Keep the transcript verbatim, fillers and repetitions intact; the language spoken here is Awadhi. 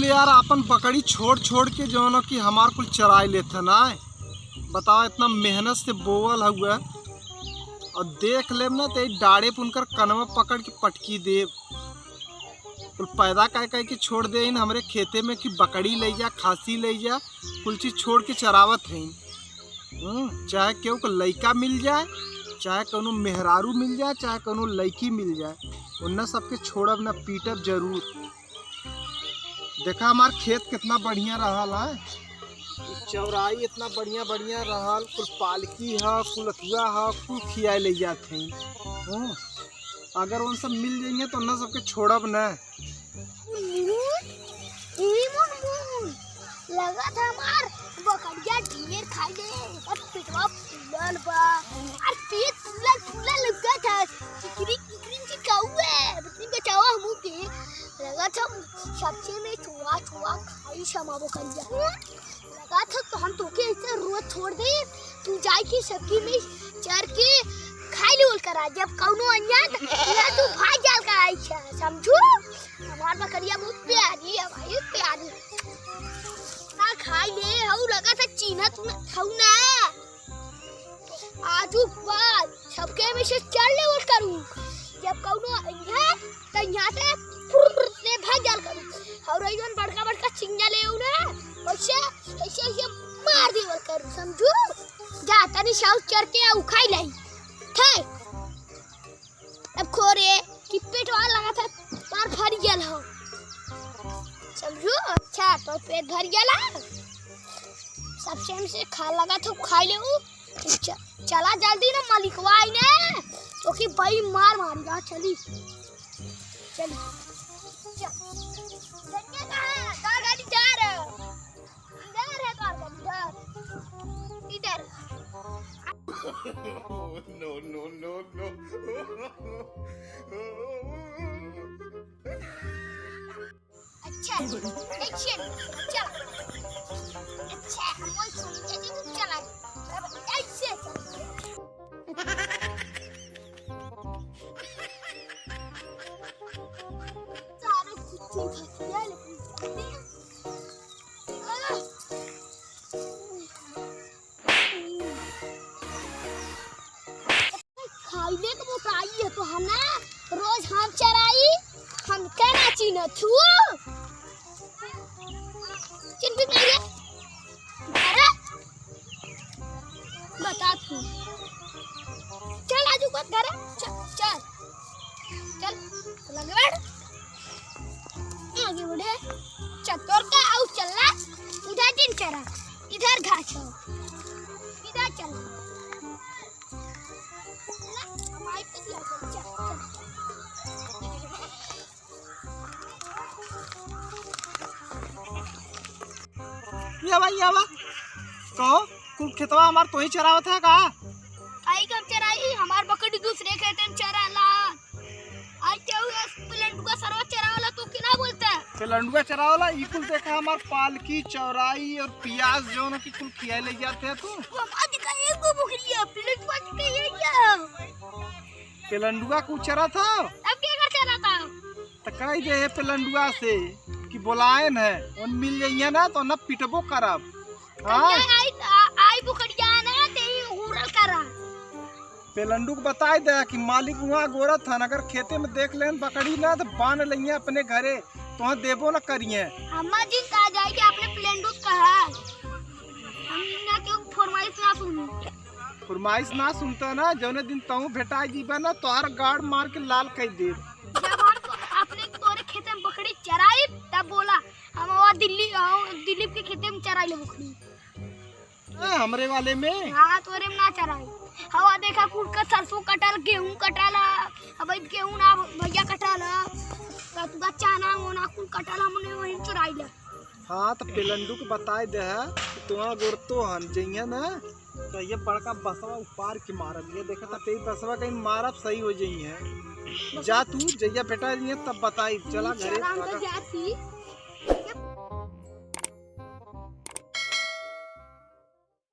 यार, आपन बकरी छोड़ छोड़ के जौन कि हमार कुल चराई लेत है ना, बताओ, इतना मेहनत से बोवल हुआ, और देख लेब ना, तो ई डाड़े पे उनकर कनवा पकड़ के पटकी देब। कुल पैदा कह कह के छोड़ दे इन हमरे खेते में कि बकरी ले जा, खसी ले जा, कुल चीज छोड़ के चरावत हैं। हम्म, चाहे केहू के लइका मिल जाए, चाहे कौनो मेहरारू मिल जाए, चाहे कौनो लइकी मिल जाए, उन्ना सबके छोड़ब ना, पीटब जरूर। देखा हमार खेत कितना बढ़िया रहल है, चौराई इतना बढ़िया बढ़िया रहल, कुल पालकी ह, कुल अथुआ ह, कुल खियाए ले जात हैं। हम्म, अगर उन सब मिल जाइए तो उन्ना सबके छोड़ब ना। मुनमुन, ए मुनमुन, लगत हमार बकरिया ढेर खाई ले, और पेटवा फूलल बा, और पेट फूलल फूलल लउकत है, किकरी किकरी चिकाऊ है, बकरी बचावा हमू के, लगत हम सबसे में चुआ चुआ खाई समा बकरिया। लगा था तो हम तोके ऐसे रोज छोड़ दे, तू जाए के सबकी में चर के खाई लेवल करा। जब कौनो अइया त यहाँ तू भाग जाल करा, ऐसे समझू? हमार बकरिया बहुत प्यारी है भाई, प्यारी। ना खाई ले, हऊ लगा था चीन्हत हऊ ना। आजू बाद सबके में से चल लेवल करू। जब कौनो अइहे, त यहाँ से फुर्र से भाग जाल करू। और ई जौन बड़का बड़का चिंगा ले उ ना, वैसे, ऐसे, ऐसे मार देवल करू, समझू? जा, तनी साउथ चर के आ, उखाई लाई। थे। अब खोरे कि पेटवा लगा था, मार भर गल हो। समझू? अच्छा, तो पेट भर गल है। सबसे हमसे खा लगा था, खाई ले उ। च-, चला जल्दी ना, मालिकवा आई ने, तो कि भाई मार मारेगा। चली, चली, चल। गंगा कहाँ है? का गाड़ी जा रहा है? इधर है कार का, इधर। इधर। No, no, no, no। अच्छा, अच्छा, अच्छा। अच्छा, हम वही सुन के नहीं चला। अब ऐसे चलते हैं। सारे कुत्ते भैया, लेकिन चलते हैं। आह! खाइले के मोटाई है तो हम ना, रोज हम चराई, हम कहना चीन्ह छू। चिन्ह भी नहीं है। अरे, बता तू। चल आजू को घर, चल, चल। चल, लगे बैठ। आगे बढ़े। चतुर का आउ चलना। इधर दिन चरा, इधर घास हो। इधर चल। ये बा, ये बा। कहो, कुल खेतवा हमार तोही चरावत है का? काई कब चराई? हमार बकरी दूसरे खेते में चराला। आई केहू एस पेलंडुआ सरवा चरावला तो के ना बोलता है? पेलंडुआ चरावला, ई कुल देखा हमार पालकी, चौराई और पियाज जौन की कुल खियाए ले जाते हैं तू। वो हमार दिखा एक गो बकरी है, पेलंडुआ दिखा ये क्या? पेलंडुआ कुछ चरा था? अब के कर चरा था? त कह दे हे पेलंडुआ से कि बोलायन है, उन मिल जाइए ना तो ना पिटबो करब। हाँ? आई, आ-, आई बुकड़िया ना, ते ही उड़ल करा। पेलंडू को बताई दे कि मालिक वहाँ गोरत हन, अगर खेते में देख लेन बकरी ना तो बांध लइहे अपने घरे, तो वहाँ देबो ना करिए। अम्मा जी का जाए कि आपने पेलंडू कहा, हम ना क्यों फरमाइश ना सुनी। फरमाइश ना सुनता ना, जौने दिन तहूँ भेटाई जीबा ना, तोहर गाड़ मार के लाल कर देब। जब हम तो अपने तोरे खेते में बकरी चराई, तब बोला, हम वो दिल्ली, हम दिलीप के खेते में चराई ले बकरी। ए, हमरे वाले में? हाँ, तोरे में ना चराई। हवा देखा, कुल का सरसों कटल, गेहूं कटल, अब गेहूं ना भैया कटल, कतुआ चना वोना कुल कटल, हमने वहीं चुराई ले। हाँ, तो पेलंडू के बताए दे है कि तुहा गोरतो हन जइहे ना, तो ये बड़का बसवा उपार के मारब। ये देखा था, तेरी बसवा कहीं मारब, सही हो जइहे। जा तू, जइया बेटा जइहे, तब बताई। चला घरे, चला, हम तो काका। जाती।